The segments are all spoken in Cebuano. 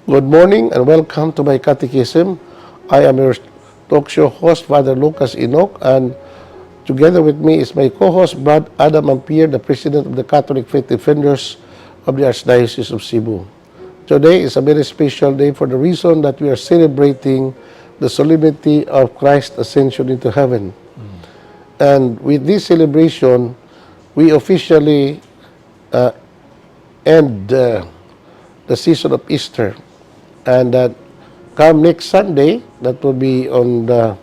Good morning and welcome to my catechism. I am your talk show host, Father Lucas Enoch, and together with me is my co-host, Brad Adam Ampere, the President of the Catholic Faith Defenders of the Archdiocese of Cebu. Today is a very special day for the reason that we are celebrating the solemnity of Christ's ascension into heaven. And with this celebration, we officially end the season of Easter. And that come next Sunday, that will be on the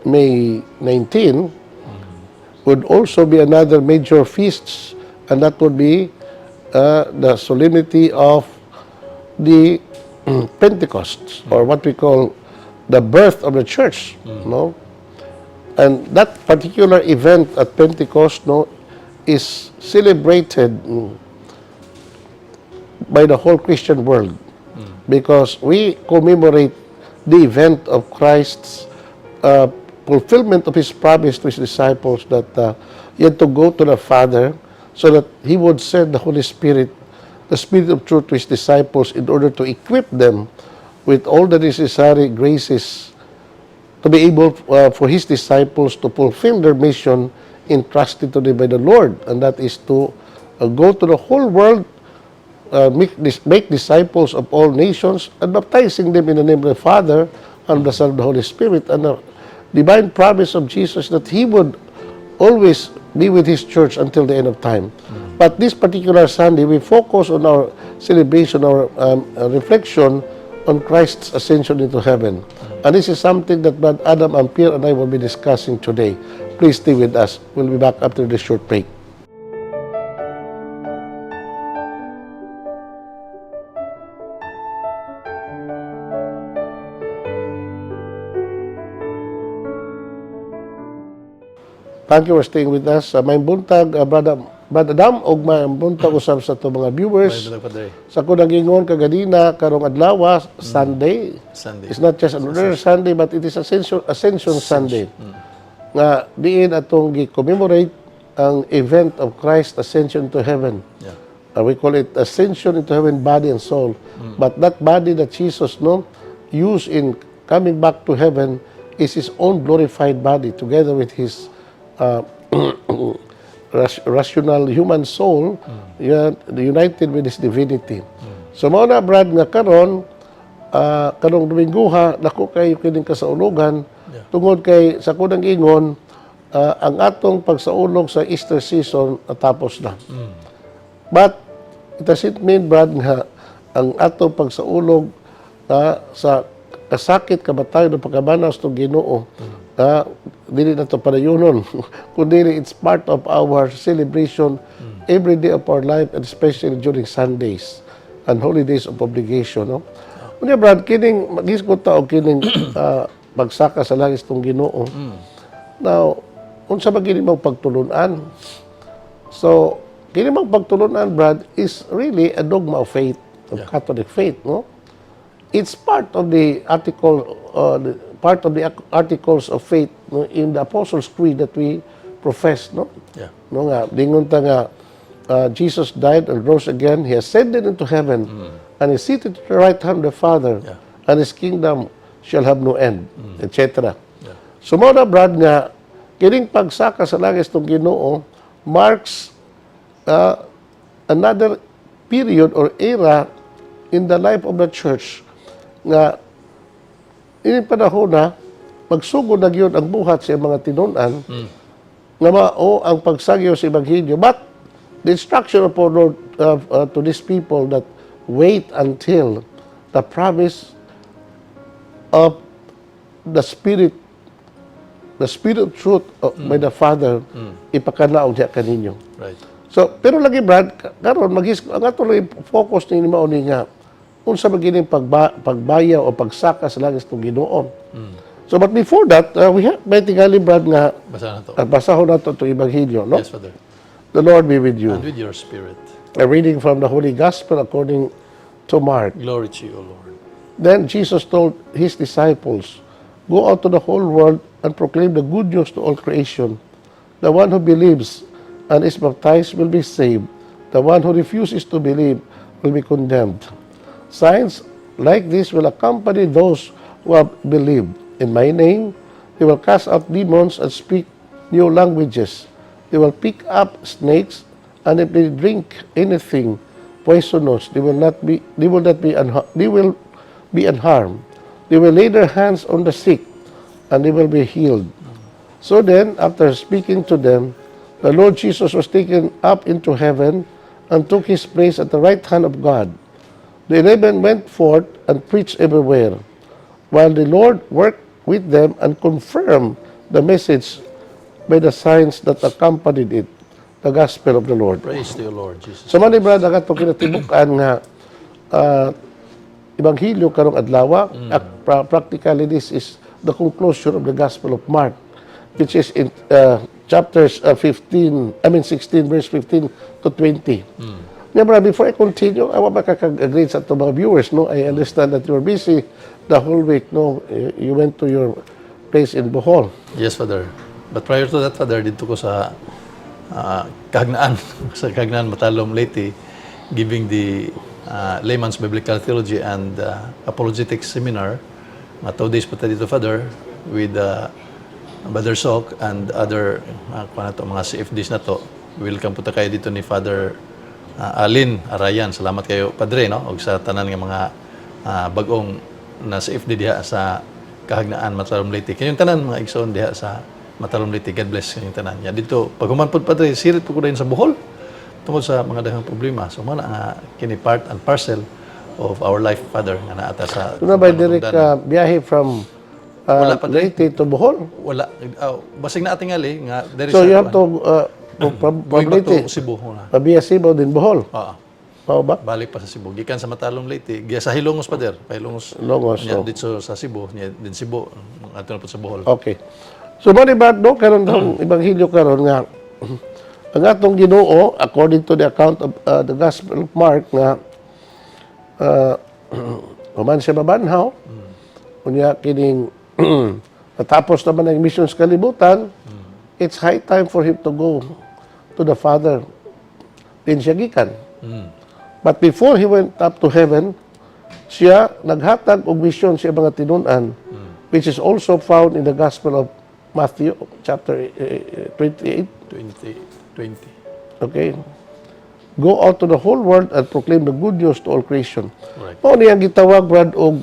May 19, would also be another major feasts, and that would be the solemnity of the Pentecost, or what we call the birth of the church, no? And that particular event at Pentecost, no, is celebrated by the whole Christian world because we commemorate the event of Christ's fulfillment of his promise to his disciples that he had to go to the Father so that he would send the Holy Spirit, the Spirit of truth, to his disciples in order to equip them with all the necessary graces to be able for his disciples to fulfill their mission entrusted to them by the Lord, and that is to go to the whole world, make disciples of all nations, and baptizing them in the name of the Father and the Son and the Holy Spirit. And the divine promise of Jesus that he would always be with his church until the end of time. But this particular Sunday, we focus on our celebration, our reflection on Christ's ascension into heaven. And this is something that Brother Adam Ampere and I will be discussing today. Please stay with us. We'll be back after this short break. Thank you for staying with us. Maayong buntag, Brother Adam, ug maayong buntag usab sa ato mga viewers. Maayong buntag, Padre. Sa akong nagingon kaganina, karong adlaw, Sunday. Sunday. It's not just an ordinary Sunday, but it is Ascension Sunday. Nga diin atong gi-commemorate ang event of Christ's ascension to heaven. We call it ascension into heaven, body and soul. But that body that Jesus, no, used in coming back to heaven is his own glorified body together with his rational human soul, yeah, united with his divinity. So mao na, Brad, nga karon karong Dominguha, dako kayo kining kasaulugan tungod kay sa kunang ingon, ang atong pagsaulog sa Easter season natapos na. But it doesn't mean, Brad, nga ang atong pagsaulog sa kasakit, kamatayon, o pagkabanhaw sa Ginoo, dili na to padayonon, kundi it's part of our celebration every day of our life and especially during Sundays and holidays of obligation, no? Unya, Brad, kining maghisgot ta og kining pagsaka sa langis tong Ginoo. Now, unsa ba kini mong pagtulunan? So, kini mong pagtulunan, Brad, is really a dogma of faith, of Catholic faith, no? It's part of the article, part of the articles of faith, no, in the Apostles' Creed that we profess, no? Yeah. No nga, dingon ta nga Jesus died and rose again, he ascended into heaven and is seated at the right hand of the Father and his kingdom shall have no end, etc. So mao na, Brad, nga kining pagsaka sa langis tong Ginoo marks another period or era in the life of the church nga ini panahon na magsugod na gyud ang buhat sa mga tinun-an nga mao ang pagsagyo sa ebanghelyo. But the instruction of our Lord to these people that wait until the promise of the Spirit of truth by the Father, ipakanaog niya kaninyo. So, pero lagi, Brad, karon magis ang ato lang focus ni mao ni nga unsa man gining pagbayaw o pagsaka sa langis tong Ginoo. So, but before that, we have may tingali, Brad, nga Basa na to. Basahon nato itong ebanghelyo, no? Yes, Father. The Lord be with you. And with your spirit. A reading from the Holy Gospel according to Mark. Glory to you, O Lord. Then Jesus told his disciples, "Go out to the whole world and proclaim the good news to all creation. The one who believes and is baptized will be saved. The one who refuses to believe will be condemned. "Signs like this will accompany those who have believed. In my name, they will cast out demons and speak new languages. They will pick up snakes, and if they drink anything poisonous, they will be unharmed. They will lay their hands on the sick, and they will be healed." So then, after speaking to them, the Lord Jesus was taken up into heaven and took his place at the right hand of God. The 11 went forth and preached everywhere, while the Lord worked with them and confirmed the message by the signs that accompanied it. The Gospel of the Lord. Praise to you, Lord Jesus. So man ni, brad, ang atong kinatibuk-an nga ebanghelyo karong adlaw, practically this is the conclusion of the Gospel of Mark, which is in chapters 15, I mean 16, verse 15 to 20. Yeah, brad, before I continue, I want makakag-agree sa atong mga viewers, no? I understand that you're busy the whole week, no? You went to your place in Bohol. Yes, Father. But prior to that, Father, didto ko sa Kahagnaan, sa Kahagnaan, Matalom, Leyte, giving the Layman's Biblical Theology and Apologetics Seminar. Mga 2 days pa ta didto, Father, with Brother Sok and other kuan na to, mga CFDs na to. Welcome po ta kayo didto ni Father Alin Arayan. Salamat kayo, Padre, no? Og sa tanan nga mga bag-ong na CFD diha sa Kahagnaan, Matalom, Leyte. Kayong tanan mga igsoon diha sa Matalom, Leyte. God bless kayong tanan. Ya didto paghuman pod, Padre, sirit po ko dayon sa Bohol tungod sa mga daghang problema. So mana nga kini part and parcel of our life, Father, nga naata sa Doon na ba direct biyahe from Wala pa. Leyte to Bohol? Wala, basig na tingali nga diri So sa you have to from going back to Leyte, Cebu na. Via Cebu din Bohol. Oo. Mao ba? Balik pa sa Cebu. Gikan sa Matalom, Leyte, giya sa Hilongos, Pader. Pa Hilongos. Hilongos, Nya oh. didto sa Cebu, nya din Cebu, adto na po sa Bohol. Okay. So mao ni, brad, no, karon tong ebanghelyo karon nga ang atong Ginoo, according to the account of the Gospel of Mark, nga human siya mabanhaw, unya kining natapos naman ang mission sa kalibutan, it's high time for him to go to the Father din siya gikan. But before he went up to heaven, siya naghatag og misyon sa mga tinun-an, which is also found in the Gospel of Matthew chapter 28. 20 20. Okay? "Go out to the whole world and proclaim the good news to all creation." Right. Mao niya ang gitawag, brad, og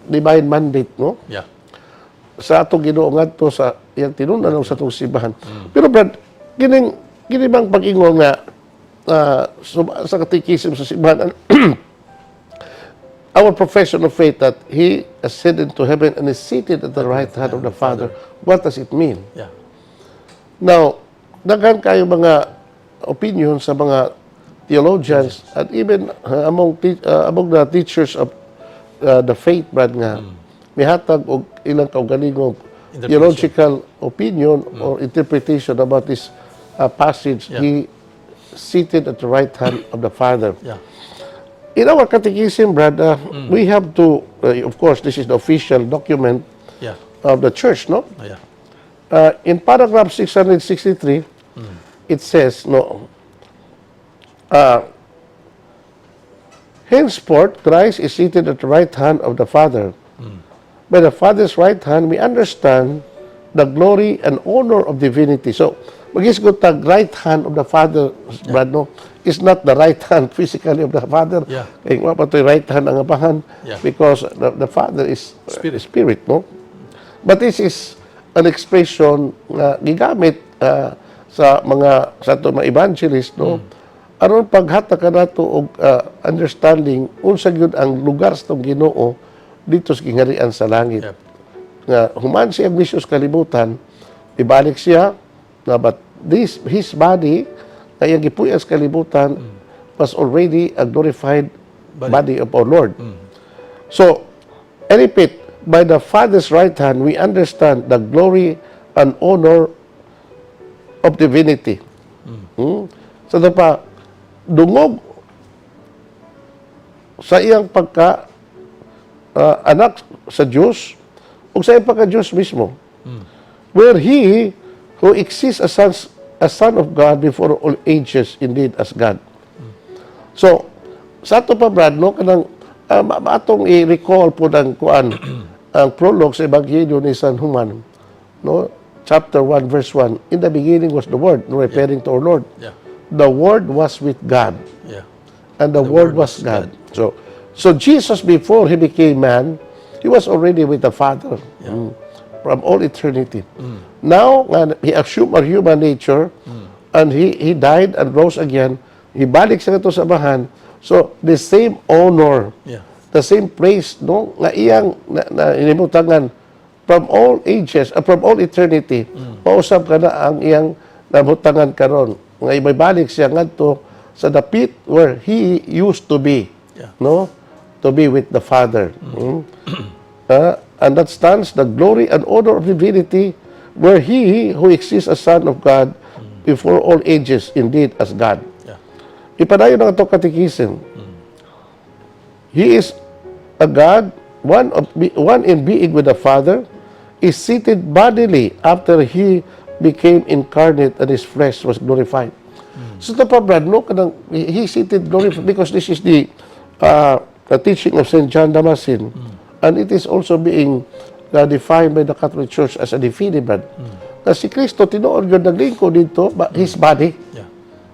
divine mandate, no? Yeah. Sa atong Ginoo ngadto sa iyang tinun-an sa atong simbahan. Pero brad, kining kini bang pag-ingon nga sa catechism sa simbahan, our profession of faith that he ascended to heaven and is seated at the right hand of the Father, what does it mean? Yeah. Now, daghan kayo mga opinion sa mga theologians and even among the teachers of the faith, brad, nga mihatag og ilang kaugalingong theological opinion or interpretation about this passage, "He seated at the right hand of the Father." In our catechism, brad, we have to, of course, this is the official document of the church, no? Yeah. In paragraph 663, it says, no, "Henceforth, Christ is seated at the right hand of the Father. By the Father's right hand, we understand the glory and honor of divinity." So, magisgot tag right hand of the Father, brad, no, is not the right hand physically of the Father. Kay wa pa to'y right hand ang Amahan because the Father is Spirit. Spirit, no? But this is an expression nga gigamit sa mga sa ato mga evangelist, no? Aron paghatag kanato og understanding unsa gyud ang lugar sa atong Ginoo didto sa gingharian sa langit. Nga human siya mission sa kalibutan, ibalik siya na, but this his body nga iyang gipuy-an sa kalibutan was already a glorified body of our Lord. So, I repeat, by the Father's right hand, we understand the glory and honor of divinity. So, ito pa, dungog sa iyang pagka anak sa Diyos o sa iyang pagka Diyos mismo. Where he who exists as son of God before all ages, indeed as God. So, sa ato pa, brad, no, kanang Atong i-recall po ng kuan ang prologue sa Ebanghelyo ni San Juan, no? Chapter 1 verse 1. "In the beginning was the Word," no, referring to our Lord. "The Word was with God, and the Word was God." So Jesus, before he became man, he was already with the Father from all eternity. Now, nga he assumed a human nature, and he died and rose again. Ibalik siya ngadto sa Amahan. So, the same honor, the same place, no, nga iyang na inimutangan from all ages, from all eternity, mausab kana ang iyang nabutangan karon nga ibalik siya ngadto sa dapit where he used to be, no, to be with the Father. And that stands the glory and honor of divinity, where he who exists as Son of God before all ages, indeed as God. Ipadayon ang atong katekisim. He is a God, one in being with the Father, is seated bodily after he became incarnate and his flesh was glorified. So ito pa, Brad, no, kanang, he seated glorified because this is the teaching of St. John Damascene. And it is also being defined by the Catholic Church as a de fide, Brad. Na si Kristo, tinuod yun, naglingkod dito, his body,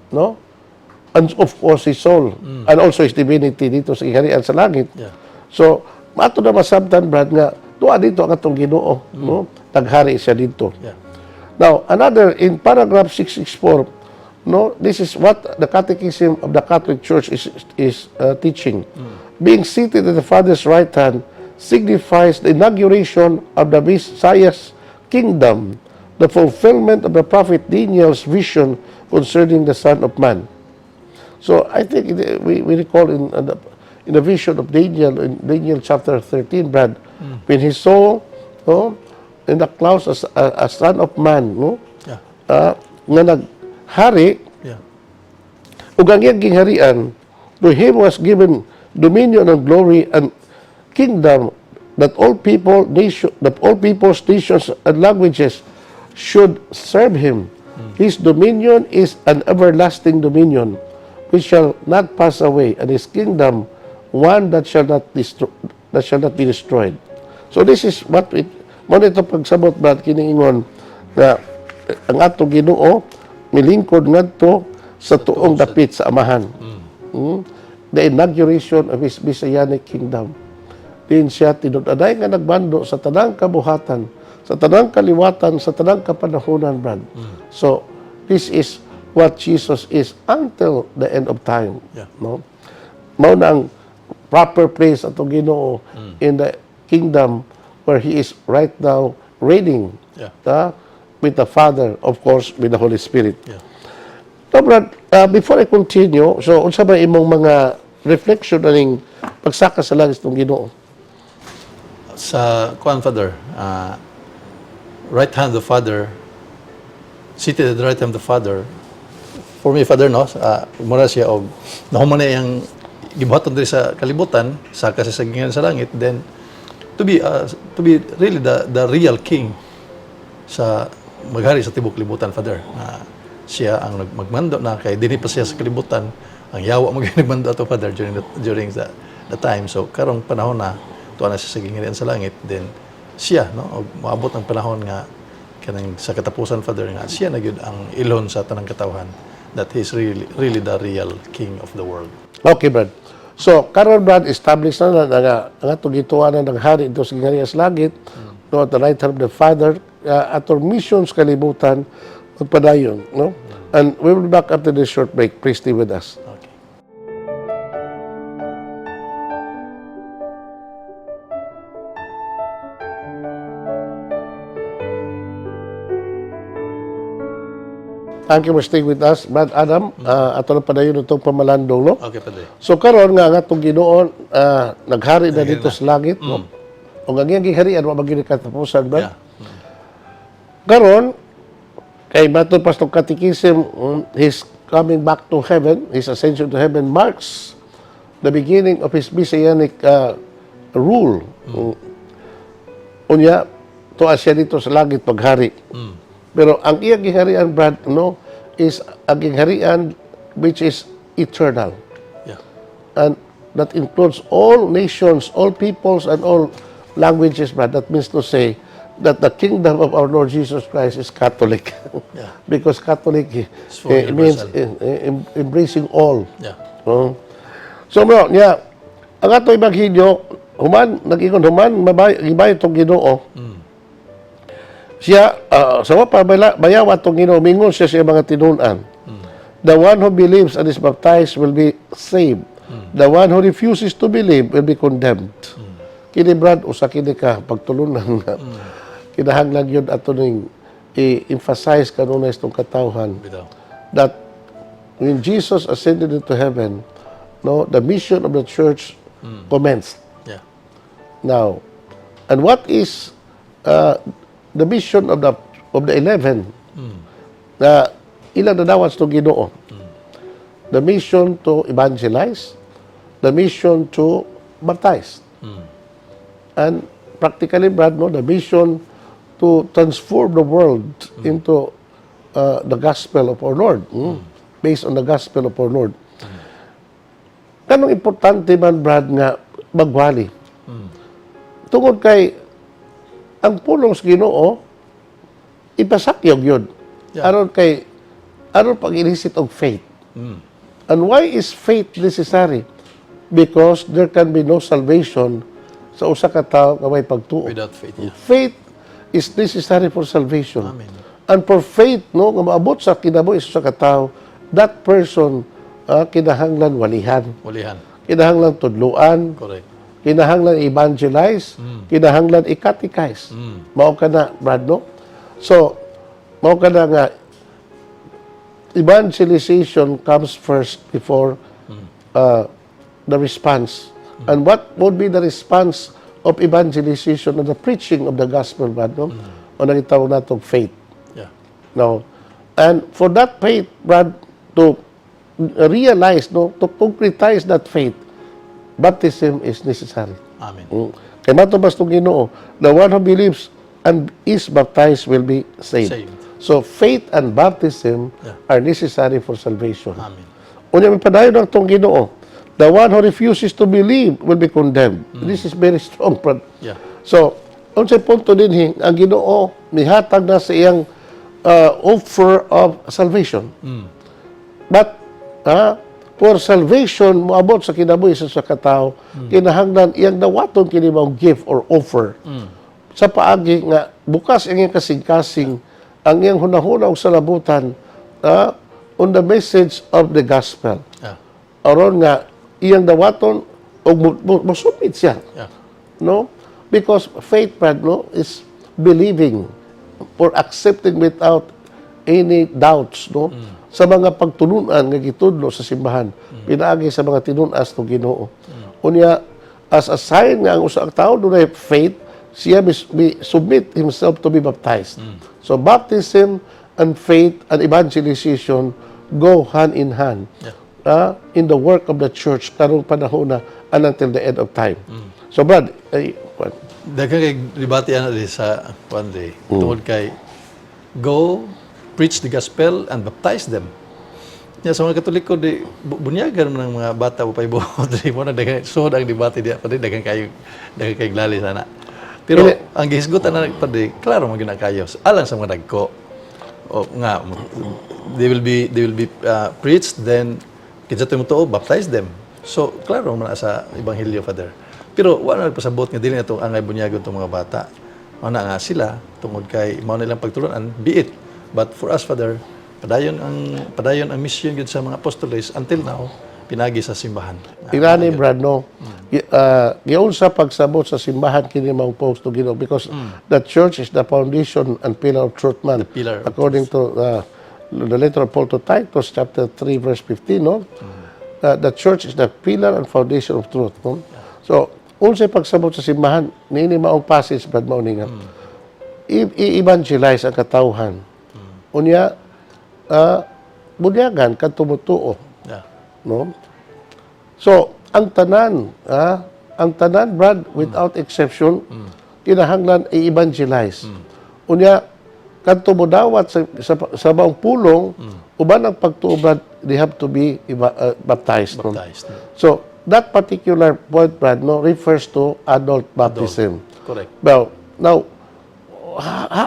no? And of course, his soul. And also his divinity dito sa gingharian sa langit. So, ato na masabtan, Brad, nga, tuwa dito ang atong Ginoo, no? Naghari siya dito. Now, another, in paragraph 664, no, this is what the Catechism of the Catholic Church is teaching. "Being seated at the Father's right hand signifies the inauguration of the Messiah's kingdom, the fulfillment of the prophet Daniel's vision concerning the Son of Man." So I think we recall in the vision of Daniel, in Daniel chapter 13, Brad, when he saw, no, in the clouds a Son of Man, no, nga naghari, ug ang iyang gingharian, to him was given dominion and glory and kingdom that all peoples, nations, and languages should serve him. His dominion is an everlasting dominion which shall not pass away, and his kingdom one that shall not be destroyed. So this is what it mo nito pagsabot, Brad, kiniingon nga ang atong Ginoo milingkod ngadto sa tuong dapit sa Amahan. The inauguration of his messianic kingdom. Din siya tinud-anay nga nagbando sa tanang kabuhatan, sa tanang kaliwatan, sa tanang kapanahonan, Brad. So, this is what Jesus is until the end of time. No? Mao na ang proper place atong Ginoo in the kingdom where he is right now reigning with the Father, of course, with the Holy Spirit. So, Brad, before I continue, so unsa ba imong mga reflection aning pagsaka sa langit ng Ginoo? Sa kuan, Father, right hand of the Father, seated at the right hand of the Father, for me, Father, no, mura siya og nahuman na iyang gibuhaton diri sa kalibutan, saka siya sa gingharian sa langit, then to be really the real king sa maghari sa tibok libutan, Father. Na siya ang magmando na kay dinhi pa siya sa kalibutan, ang yawa mo nagmando ato, Father, during the time. So karong panahon na tuwa na siya sa gingharian sa langit, then siya, no, og moabot ang panahon nga kanang sa katapusan, Father, nga siya na gyud ang ilhon sa tanang katawhan, that he is really really the real king of the world. Okay, Brad. So, karon, Brad, established na na nga ang atong gituwa na ng hari dito sa gingharian sa langit, no, at the right hand of the Father, atong missions kalibutan magpadayon, no? And we will be back after this short break. Please stay with us. Okay. Thank you for staying with us. Brad Adam, ato na padayon itong pamalandong, no? Okay, Padre. So karon nga ang atong Ginoo naghari na dito sa langit, no? Ug ang iyang gingharian wa magyud katapusan, Brad. Karon kay matod pa sa Catechism, his coming back to heaven, his ascension to heaven marks the beginning of his messianic rule. Unya, tuwa siya dito sa langit paghari. Pero ang iyang gingharian, Brad, no, is ang gingharian which is eternal. And that includes all nations, all peoples, and all languages, Brad. That means to say that the kingdom of our Lord Jesus Christ is Catholic. Because Catholic for means universal. Embracing all. No? So mo niya ang ato ebanghelyo human nag-ingon human mabay gibayo tong Ginoo. Siya sa wa pa bayaw atong Ginoo, mingon siya sa iyang mga tinun-an. The one who believes and is baptized will be saved. The one who refuses to believe will be condemned. Kini, Brad, usa kini ka pagtulunan nga kinahanglan gyud ato ning i-emphasize kanunay sa itong katawhan that when Jesus ascended into heaven, no, the mission of the church commenced. Now, and what is the mission of the 11 na ilang nadawat sa Ginoo? The mission to evangelize, the mission to baptize. And practically, Brad, no, the mission to transform the world into the gospel of our Lord, based on the gospel of our Lord. Kanang importante man, Brad, nga magwali? Tungod kay ang pulong sa Ginoo ipasakyog yun. Aron kay aron pag-elicit og faith. And why is faith necessary? Because there can be no salvation sa usa ka tawo nga may pagtuo. Without faith. Faith is necessary for salvation. Amen. And for faith, no, nga maabot sa kinabuhi sa usa ka tawo, that person kinahanglan walihan, Walihan. Kinahanglan tudluan, kinahanglan evangelize, kinahanglan i-catechize. Mao ka na, Brad, no? So, mao ka na nga evangelization comes first before the response. And what would be the response of evangelization and the preaching of the gospel, Brad, no? O nang itawag natong faith. No? And for that faith, Brad, to realize, no, to concretize that faith, baptism is necessary. Amen. Kay matubas itong Ginoo, the one who believes and is baptized will be saved. Saved. So faith and baptism are necessary for salvation. Amen. Unya may padayon ang itong Ginoo, the one who refuses to believe will be condemned. This is very strong, Brad. So, unsay punto dinhi, ang Ginoo mihatag na sa iyang offer of salvation. But for salvation moabot sa kinabuhi sa katao, kinahanglan iyang dawaton kini maong gift or offer. Sa paagi nga bukas ang iyang kasing-kasing, ang iyang hunahuna ug salabutan on the message of the gospel. Aron nga iyang dawaton ug mo submit siya, no? Because faith, Brad, no, is believing or accepting without any doubts, no, sa mga pagtulunan nga gitudlo sa simbahan pinaagi sa mga tinun-an sa Ginoo. Unya as a sign nga ang usa ka tawo dunay faith, siya submit himself to be baptized. So baptism and faith and evangelization go hand in hand in the work of the church karong panahon na and until the end of time. So Brad, ay, kwan. Daghan kay debate ana di sa kwan di. Tungod kay go preach the gospel and baptize them. Ya, sa mga Katoliko di bunyagan man ang mga bata o paibuot di mo na daghan sud ang debate diya pa di daghan kay lali sana. Pero ang gihisgutan na pa di klaro man gyud na kayo alang sa mga dagko. O nga they will be preached, then kinsa to mo baptize them. So klaro man na sa ebanghelyo, Father. Pero wala nagpasabot nga dili na itong angay bunyagon itong mga bata. Mao na nga sila tungod kay mao nilang pagtulunan, be it. But for us, Father, padayon ang mission gyud sa mga apostoles until now pinagi sa simbahan. Ingani, Brad, no? Giunsa pagsabot sa simbahan kini maong post to Ginoo because the church is the foundation and pillar of truth man. Pillar of According to the letter of Paul to Titus chapter 3 verse 15, no? The church is the pillar and foundation of truth, no? So, unsay pagsabot sa simbahan niini maong passage, Brad, mao ni nga i-evangelize ang katawhan. Unya bunyagan kadto motuo, no? So, ang tanan, Brad, without exception, kinahanglan i-evangelize. Unya kadto modawat sa maong pulong uban ang pagtuo, Brad, they have to be baptized, no? Baptized. So, That particular point, Brad, no, refers to adult baptism. Correct. Well, now,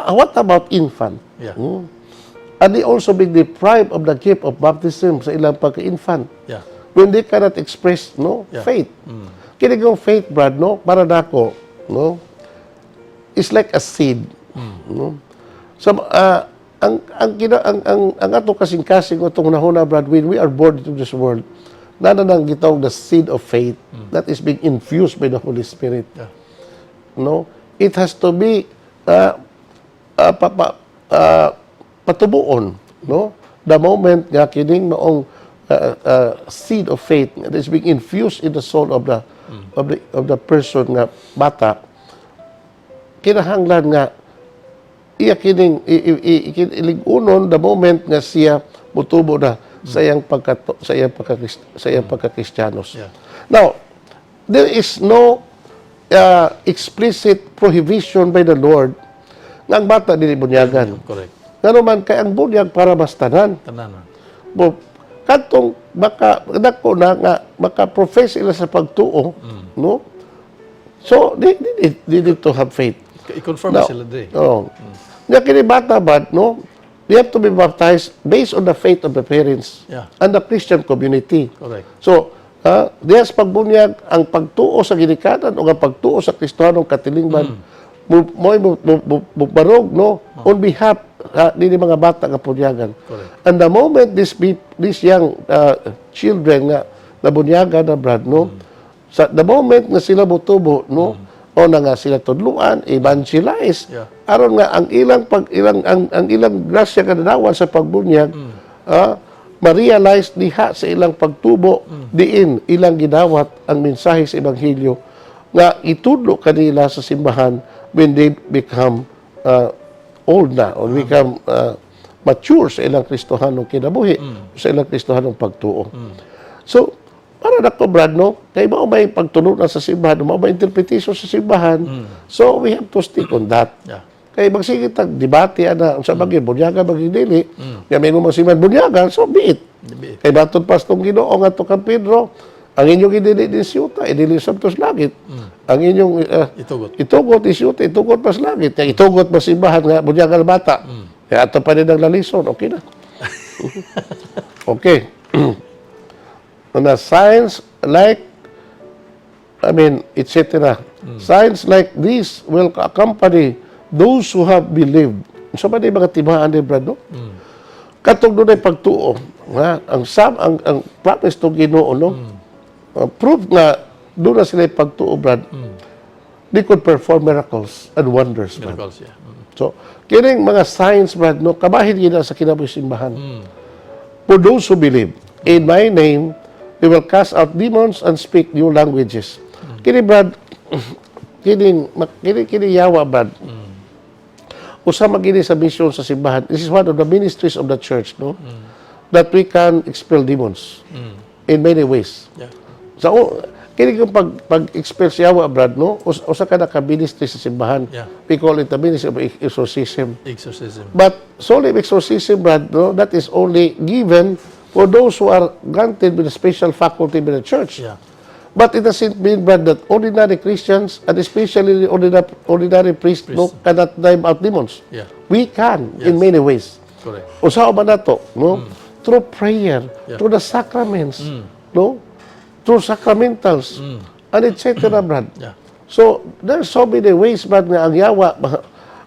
what about infant? Yeah. Are they also being deprived of the gift of baptism sa ilang pagka-infant? Yeah. When they cannot express, no, faith. Kini yung faith, Brad, no, para nako, no, is like a seed. No? So, ang, kina, ang ato kasing-kasing atong hunahuna, Brad, when we are born into this world, naa na nang gitawag the seed of faith that is being infused by the Holy Spirit. No? It has to be patubuon, no? The moment nga kining maong seed of faith that is being infused in the soul of the person nga bata, kinahanglan nga iya kining ilig-unon the moment nga siya mutubo na sa iyang pagka-Kristiyanos. Now, there is no explicit prohibition by the Lord nga ang bata dili bunyagan. Correct. Ngano man kay ang bunyag para mas tanan. Tanan. Bo katong baka dako na nga maka-profess sila sa pagtuo, no? So they need to have faith. I-confirm Now, sila dre. Oh. Nga kini bata ba, no? They have to be baptized based on the faith of the parents and the Christian community. Correct. So, diya sa pagbunyag, ang pagtuo sa ginikanan o ang pagtuo sa Kristohanong katilingban, mo barog, no, on behalf nini mga bata nga bunyagan. Correct. And the moment this young children nga nabunyagan na, Brad, no, sa the moment nga sila motubo, no, o na nga sila tudluan, evangelize, aron nga ang ilang pag ilang ang ilang grasya kadanawan sa pagbunyag, ma-realize diha sa ilang pagtubo diin ilang gidawat ang mensahe sa ebanghelyo nga itudlo kanila sa simbahan when they become old na or become mature sa ilang Kristohanong kinabuhi, sa ilang Kristohanong pagtuo. So, para nako, Brad, no? Kay mao may pagtulunan sa simbahan, mao may interpretation sa simbahan. So, we have to stick on that. Kay magsige tag debate ana unsa ba gyud bunyaga ba gyud dili. Nya may mga simbahan bunyaga, so be it. Be it. Kay matod pa sa Ginoo ngadto kang Pedro, ang inyong idili din siyuta, idili sa langit. Ang inyong Itugot. Itugot isyuta, itugot pa sa langit. Kaya itugot pa simbahan nga bunyagan ang bata. Kaya ato pa din ang lalison, okay na. Okay. Na signs like, I mean, etc. Signs like this will accompany those who have believed. So, ba di mga timaan ni Brad, no? Katong dunay pagtuo, nga, ang sam ang promise to Ginoo, no? Proof nga doon na sila pagtuo, Brad. They could perform miracles and wonders, Brad. Miracles, yeah. So, kining mga signs, Brad, no, kabahin gina sa kinabuhi simbahan. For those who believe, in my name, they will cast out demons and speak new languages. Kini, Brad, kini yawa, Brad. Usa man gini sa mission sa simbahan. This is one of the ministries of the church, no? That we can expel demons in many ways. Sa kini yung pag expel sa yawa, Brad, no? Usa ka na ka ministry sa simbahan. We call it the ministry of exorcism. Exorcism. But solely exorcism, Brad, no, that is only given for those who are granted with a special faculty by the church. But it doesn't mean, Brad, that ordinary Christians and especially the ordinary priests, no, cannot drive out demons. We can in many ways. Correct. Usa ba nato, no? Through prayer, through the sacraments, no? Through sacramentals, and etc., Brad. So, there's so many ways, Brad, nga ang yawa,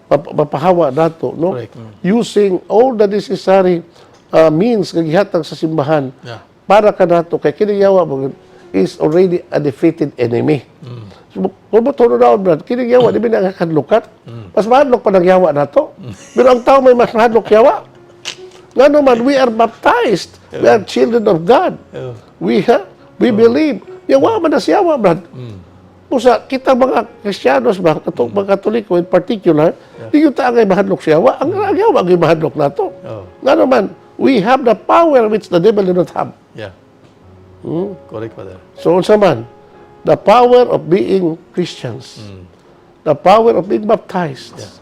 mapahawa nato, no? Correct. Using all the necessary means nga gihatag sa simbahan para kanato kay kini yawa mo is already a defeated enemy. So, kung mo na, Brad, kini yawa di ba nakakadlukan? Mas mahadlok pa ng yawa nato. Pero ang tao may mas mahadlok yawa. Ngano man, we are baptized. We are children of God. We believe. Yawa man na siya, Brad. Usa, kita mga Kristiyanos ba, katong mga Katoliko in particular, di yung ta angay mahadlok siya. Wa, ang yawa ang mahadlok nato. Ngano man, we have the power which the devil do not have. Yeah. Correct, Father. So, unsa man, the power of being Christians, the power of being baptized,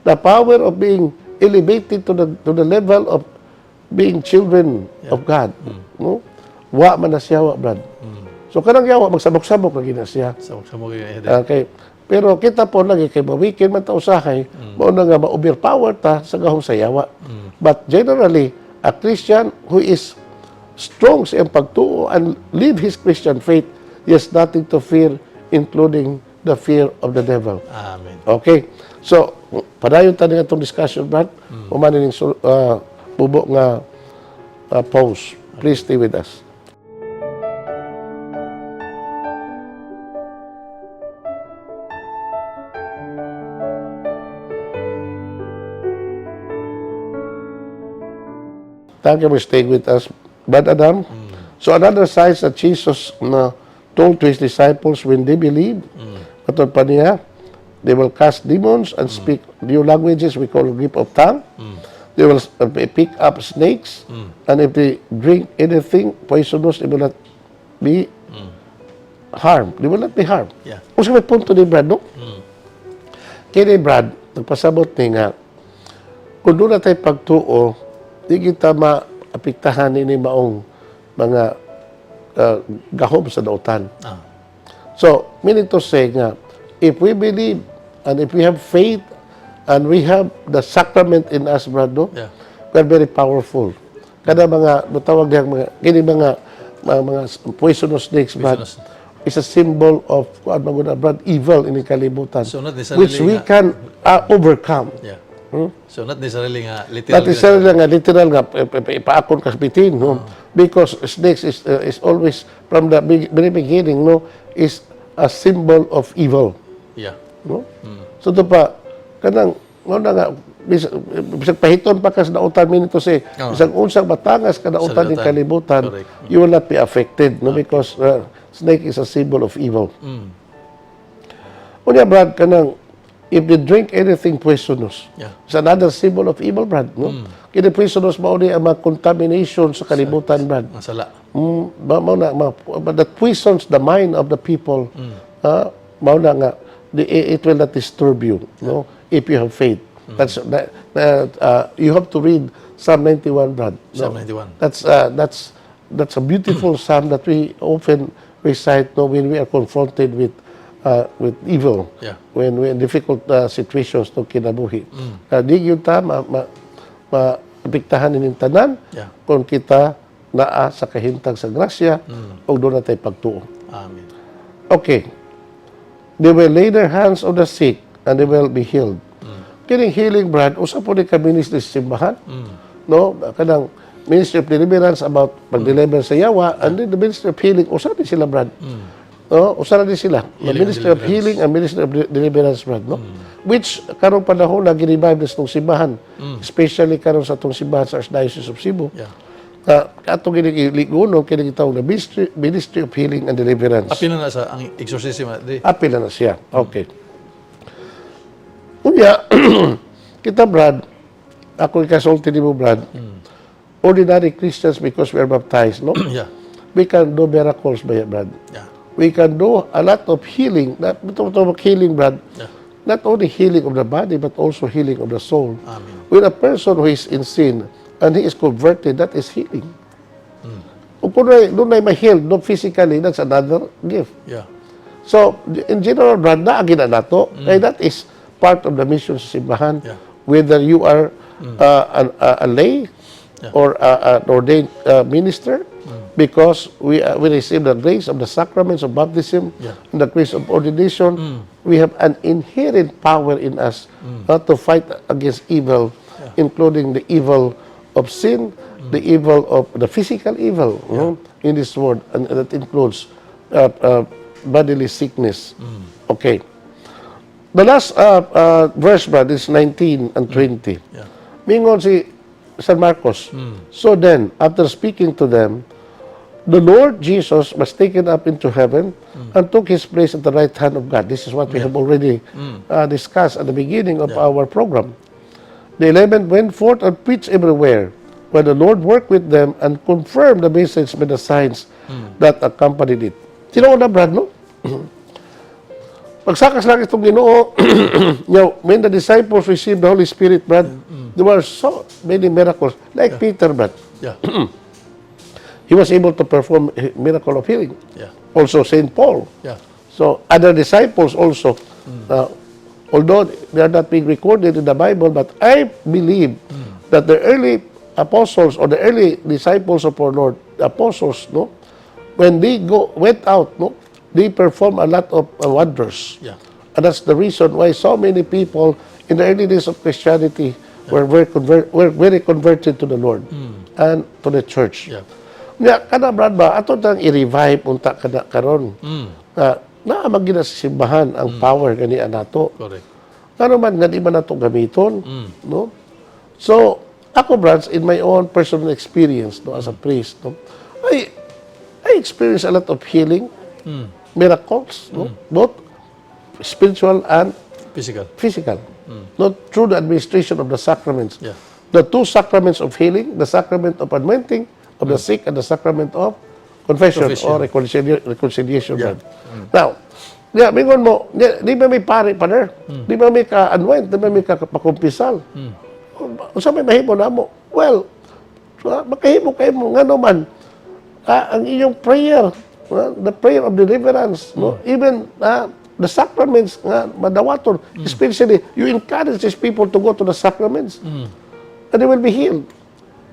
the power of being elevated to the level of being children of God. No? Wa man na siya, wa, Brad. So kanang yawa magsabok-sabok lagi na siya. Sabok-sabok yung head. Okay. Pero kita po lagi kay mawikin man ta usahay, mao na nga ma-overpower ta sa gahom sa yawa. But generally, a Christian who is strong sa iyang pagtuo and live his Christian faith, he has nothing to fear, including the fear of the devil. Amen. Okay. So, padayon ta ning atong discussion, Brad. Human ning bubo nga pause. Please stay with us. Thank you for staying with us, Brad Adam. So another signs that Jesus na told to his disciples when they believe, matod pa niya, they will cast demons and speak new languages we call gift of tongue. They will pick up snakes, and if they drink anything poisonous, it will not be harmed. They will not be harmed. Unsa may punto ni Brad, no? Kini Brad, nagpasabot ni nga, kung duna tay pagtuo, di kita maapektahan ini maong mga gahom sa dautan. So, meaning to say nga, if we believe and if we have faith and we have the sacrament in us, Brad, no? We are very powerful. Kada mga, matawag diyang mga, kini mga poisonous snakes, Brad, Poisonous. Is a symbol of, kuan man gud na, Brad, evil in the kalibutan, So, not necessarily which we nga- can overcome. So not necessarily nga literal. Not necessarily nga literal nga ipaakon ka sa bitin, no? Because snakes is always from the very beginning, no, is a symbol of evil, no? So ito pa kanang mo na nga bisag pahiton pa ka sa dautan, meaning to say, bisag unsang matangas ka dautan Sa ng dautan. kalibutan, you will not be affected, no, because snake is a symbol of evil. Unya, Brad, kanang if they drink anything poisonous, it's another symbol of evil, Brad, no? Kini poisonous mao ni ang mga contamination sa kalibutan, Brad. Ang sala. Mao na but that poisons the mind of the people. Ah, mao na nga it will not disturb you, no? If you have faith. That's that, you have to read Psalm 91, Brad. No? Psalm 91. That's a beautiful psalm that we often recite, no, when we are confronted with evil. When we in difficult situations no kinabuhi. Di gyud ta maapektahan ining tanan kung kita naa sa kahimtang sa grasya ug duna tay pagtuo. Amen. Okay. They will lay their hands on the sick and they will be healed. Kining healing, Brad, usa po ni ka ministry sa simbahan. No, kanang ministry of deliverance about pag-deliver sa yawa, and then the ministry of healing, usa din sila, Brad. No, usa na din sila. The Healing and ministry of deliverance. Healing and ministry of deliverance, Brad, no? Which karong panahon na gi-revive na sa atong simbahan, especially karon sa atong simbahan sa Archdiocese of Cebu. Atong kining liguno kini gitawag na ministry of healing and deliverance. Apil na na sa ang exorcism. Di. Apil na na siya. Okay. Unya, kita, Brad, ako ikasulti nimo, Brad, ordinary Christians, because we are baptized, no? We can do miracles ba, Brad? Yeah. We can do a lot of healing. Not, ito, healing, Brad. Not only healing of the body, but also healing of the soul. Amen. When a person who is in sin and he is converted, that is healing. Kung dunay ma-heal, no, physically, that's another gift. So, in general, Brad, naagi na nato. Kaya that is part of the mission sa simbahan. Whether you are a lay or an ordained minister, because we receive the grace of the sacraments of baptism and the grace of ordination, we have an inherent power in us to fight against evil, including the evil of sin, the evil of the physical evil, no, in this world, and that includes bodily sickness. Okay. The last verse, Brad, is 19 and 20. Mingon si San Marcos, "So then, after speaking to them, the Lord Jesus was taken up into heaven and took his place at the right hand of God." This is what we have already discussed at the beginning of our program. "The 11 went forth and preached everywhere, where the Lord worked with them and confirmed the message by the signs that accompanied it." Tinuod na, Brad, no? Pagsakas lang itong Ginoo, when the disciples received the Holy Spirit, Brad, there were so many miracles. Like Peter, Brad. He was able to perform a miracle of healing. Also Saint Paul. So other disciples also, although they are not being recorded in the Bible, but I believe that the early apostles or the early disciples of our Lord, the apostles, no, when they go went out, no, they perform a lot of wonders. And that's the reason why so many people in the early days of Christianity were very converted to the Lord and to the church. Nya kana, Brad, ba ato tang i-revive unta kana karon. Nga naa man gyud na sa simbahan ang power gani nato. Correct. Ngano man nga di man nato gamiton, no? So, ako, Brad, in my own personal experience, no, as a priest, no, I experience a lot of healing, miracles, no, both spiritual and physical. Physical. Not through the administration of the sacraments. The two sacraments of healing, the sacrament of anointing of the sick and the sacrament of confession, confession. Or reconciliation. Now, yeah, mingon mo, di ba may pare pa there? Di ba may ka-anoint? Di ba may ka-pakumpisal? Unsa may mahimo namo? Well, makahimo kayo mo, ngano man, ang iyong prayer, the prayer of deliverance, no? Even the sacraments nga madawaton, especially you encourage these people to go to the sacraments and they will be healed.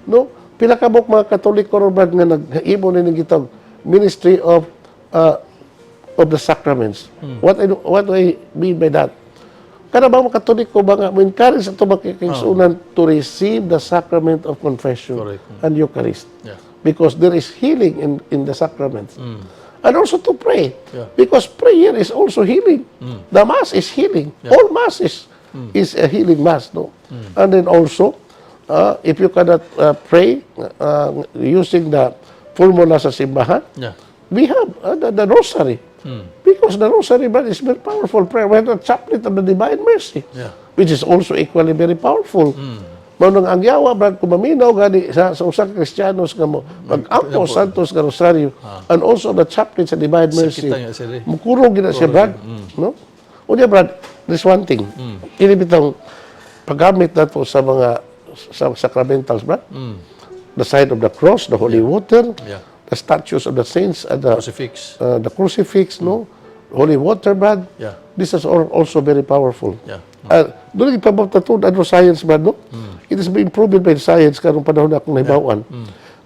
No? Pila ka buok mga Katoliko ron, Brad, nga naghimo ni gitawag ministry of the sacraments. What do I mean by that? Kana ba mga Katoliko ba nga mo encourage ato mga kaigsuonan to receive the sacrament of confession Correct. And Eucharist. Because there is healing in the sacraments. And also to pray. Because prayer is also healing. The Mass is healing. All Mass is a healing Mass, no? And then also, if you cannot pray using the formula sa simbahan, we have the rosary. Because the rosary, man, is very powerful prayer. We have the chaplet of the Divine Mercy, which is also equally very powerful. Mao nang ang yawa, brad, kung maminaw gani sa usa ka Kristiyanos nga mo mag-ampo Santos nga Rosaryo and also the chaplet sa Divine Mercy. Sakita nga siya, eh. Mukurog gyud na siya, Brad. No? Unya, Brad, this one thing. Kini bitong paggamit nato sa mga sa sacramentals, Brad. The sign of the cross, the holy water, the statues of the saints, and the crucifix. The crucifix, no? Holy water, Brad. This is all also very powerful. Doon ipababtatud ano science, Brad, no? It is being proven by science karong panahon na akong nahibaw-an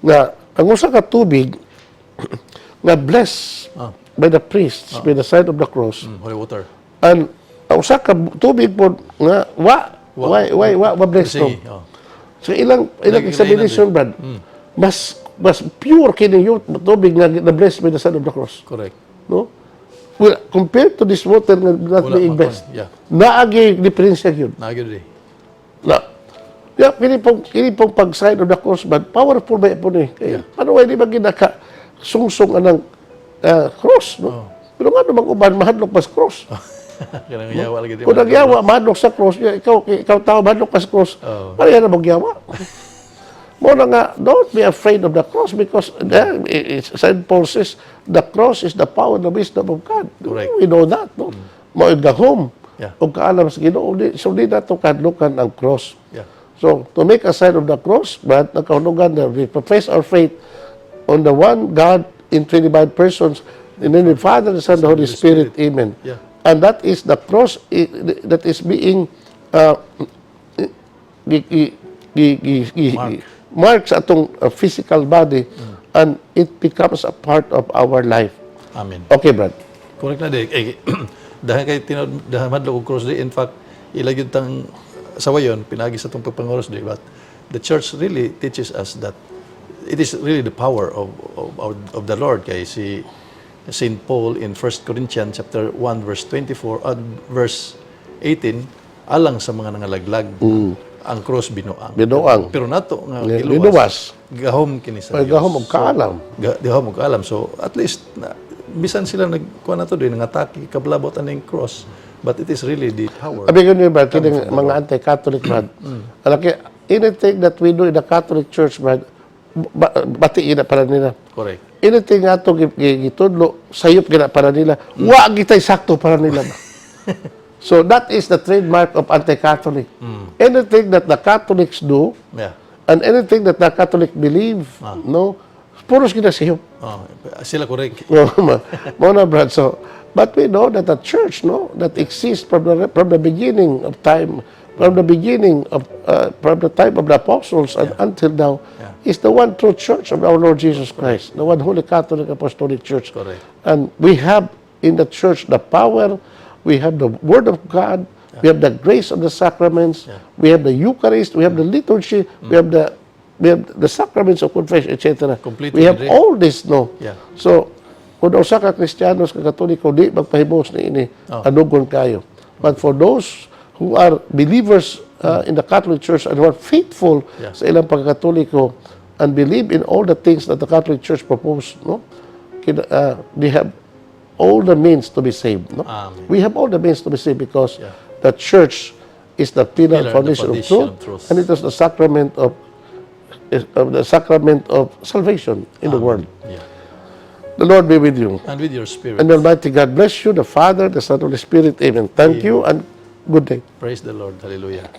nga ang usa ka tubig nga blessed by the priests by the sign of the cross Holy water. And ang usa ka tubig po nga wa wa blessed, no? Sige. Oh. So ilang Naging examination, Brad, mas pure kini yung tubig nga na blessed by the sign of the cross. Correct. No? Well, compared to this water nga not wala being man kon. blessed. Naa gyuy diferensya yun. Naa gyud eh. Na. Yeah, kini pong pag sign of the cross, but powerful ba po ni? Kaya, paano ay di ba ginaka sungsong anang cross, no? Pero nga namang uban mahadlok pas cross. Kanang yawa lagi di. Kung nagyawa, mahadlok sa cross, yeah, ikaw tao mahadlok pas cross. Pareha na magyawa. Mao na nga, don't be afraid of the cross because St. Paul says, the cross is the power and the wisdom of God. Correct. We know that, no? Mao gahom ug kaalam sa Ginoo. So, di nato kahadlukan ang cross. So, to make a sign of the cross, but nakahulugan na we profess our faith on the one God in three divine persons, in the name of the Father, the Son, the Holy Spirit. Amen. And that is the cross that is being Mark. Mark sa atong physical body and it becomes a part of our life. Amen. Okay, Brad. Correct na di. Eh, dahil kay tinuod dahil mahadlok og cross di. In fact, ila gyud tang sawayon pinagi sa atong pagpangoros di, but the church really teaches us that it is really the power of the Lord kay si Saint Paul in 1 Corinthians chapter 1 verse 24 verse 18, alang sa mga nangalaglag ang cross binuang. Binuang. Pero nato nga giluwas. Gahom kini sa Ay, Dios. gahom og kaalam. Gahom og kaalam. So at least na, bisan sila nagkuha na to din nangatake kablabot aning cross, but it is really the power. Abi ko niyo, Brad, kining mga anti-Catholic, Brad. Alaki, anything that we do in the Catholic Church, Brad, bati na para nila. Correct. Anything nga ato gitudlo, sayop gina para nila. Wa gitay sakto para nila ba. So that is the trademark of anti-Catholic. Anything that the Catholics do, and anything that the Catholic believe, no, Puros kita sihop. Oh, sila correct. No, mao na, Brad. So, but we know that the church, no, that exists from the beginning of time, from the beginning of from the time of the apostles and until now, is the one true church of our Lord Jesus Christ, the one Holy Catholic Apostolic Church. Correct. And we have in the church the power, we have the Word of God, we have the grace of the sacraments, we have the Eucharist, we have the liturgy, we have the sacraments of confession, etc. Complete We have with it. All this, no? Yeah. So, kung usa ka Kristiyanos ka Katoliko di magpahibos ni ini, anugon kayo. But for those who are believers in the Catholic Church and who are faithful sa ilang pagkakatoliko and believe in all the things that the Catholic Church proposed, no? They have all the means to be saved, no? Amen. We have all the means to be saved because the church is the pillar, Pillar, the foundation, of foundation truth, of truth. And it is the sacrament of salvation in the world. The Lord be with you. And with your spirit. And Almighty God bless you, the Father, the Son, and the Spirit. Amen. Thank you and good day. Praise the Lord. Hallelujah.